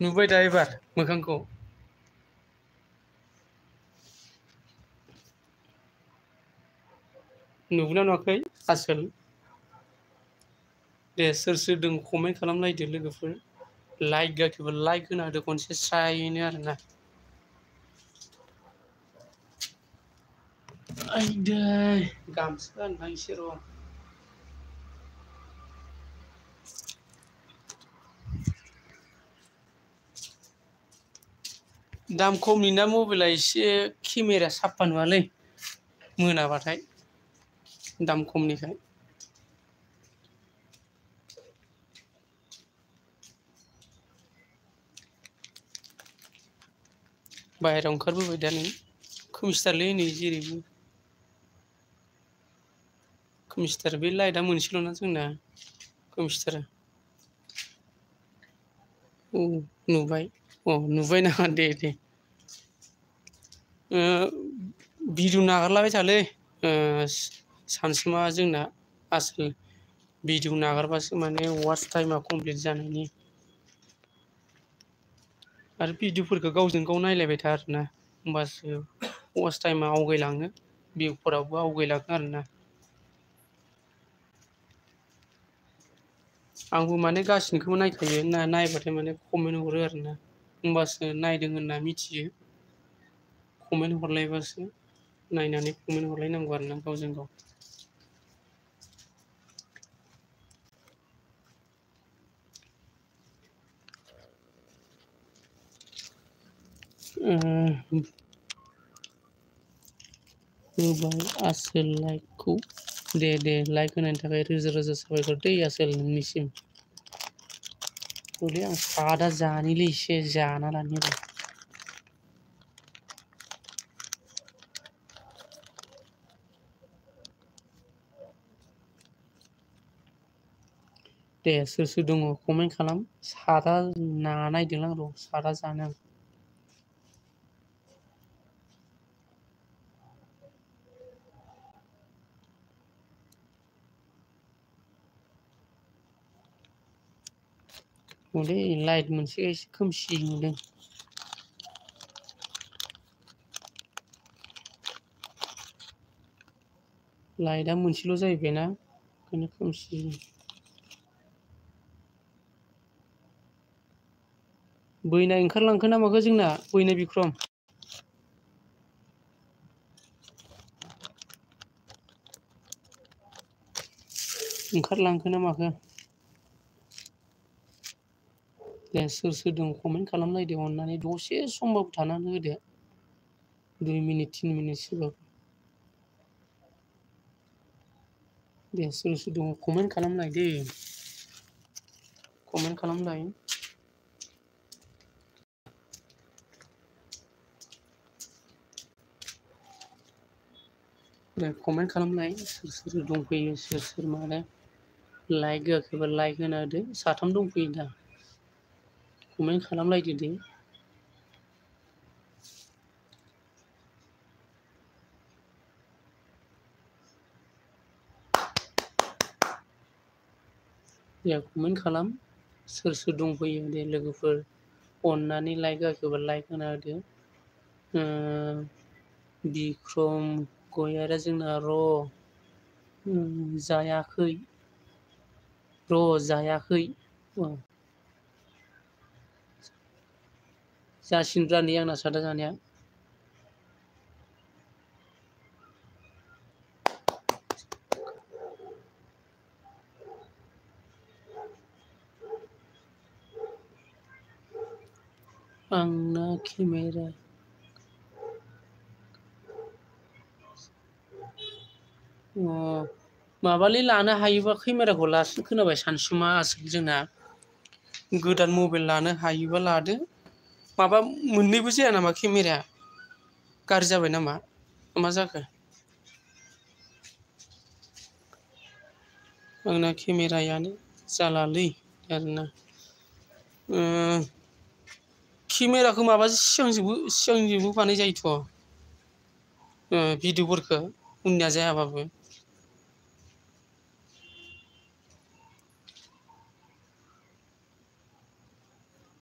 नुबाय दा एबार मोखांखौ नुगोना नुवाखै आसोल दे सोर दों कमेन्ट खालामलायदो लोगोफोर लाइक गाखिबा लाइक होना होदो खनसे स्रायैनो आरोना आयदै गामसा गाननायसो र' दाम खमनि ना मबाइला एसे केमेरा साफा नुवालै मोनाबाथाय दाम खमनिखाय बाहेरायाव ओंखारबोबाय दा नै खोमसिथारलै नै जेरैबो खोमसिथार बे लाइटआ मोनसेल'ना जोंना खोमसिथार औ नुबाय नुबाय नामा दे भिडिअ नागारलाबाय थालै सानसुमा जोंना आसोल भिडिअ नागारबासो माने वाच टाइमा कमप्लिट जानायनि आरो भिडिअफोरखौ गावजों गाव नायलायबाय था आरोना होमबासो वाच टाइमा आवगायलाङो भिउफोरावबो आवगायलाङो आरोना आंबो माने गासिनिखौबो नायखायो नायबाथाय माने कमेन्ट हरो आरोना होमबासो नायदों होनना मिथियो कमेन्ट हरलायबासो नायनानै कमेन्ट हरलायनांगौ आरोना गावजों गाव होबाय आसोल लाइकखौ दे लाइक होनायनि थाखाय रोजा रोजा साबायखर दै आसोल नोंनिसिम हलै आं सादा जानोलै एसे जाना लानि र' दे सोर दङ कमेन्ट खालाम सादा नायदों आं र' सादा जानो आं हलै लाइट मोनसे एसे खोमसि नुदों लाइटआ मोनसेल' जाहैबायना ओंखायनो खोमसि बैनाय ओंखारलांखो ना माखो जोंना बैनाय बिक्रम ओंखारलांखो ना माखो दे सोर दं कमेन्ट खालामलायदो अननानै दसे समबाबो थानानै होदो 2 मिनिट 3 मिनिटसोबाबो दे सोर दङ कमेन्ट खालामलाय दे कमेन्ट खालामलाय दे कमेन्ट खालामलाय सोर दंफैयो सोर माने लाइक होआखैबा लाइक होना होदो साथाम दंफैयो दा कमेन्ट खालामलायदो दे दे कमेन्ट खालाम सोर दंफैयो दे लोगोफोर अननानै लाइक होआखैबा लाइक होना होदो बिक्रम गयारा जोंना जायाखै जायाखै जासिनब्रा नै आंना सादा जानाया आंना केमेरा माबालै लानो हायोबा केमेराखौ लासिन खोनाबाय सानसुमा आसोल जोंना गोदान मबाइल लानो हायोबा लादो माबा मोननैबो जाया नामा केमेराया गाज्रि जाबाय नामा मा जाखो आंना केमेरायानो जालालै आरोना केमेराखौ माबाजों सिगांजोंबो बानाय जायोथ' भिडिअफोरखौ उननिया जायाबाबो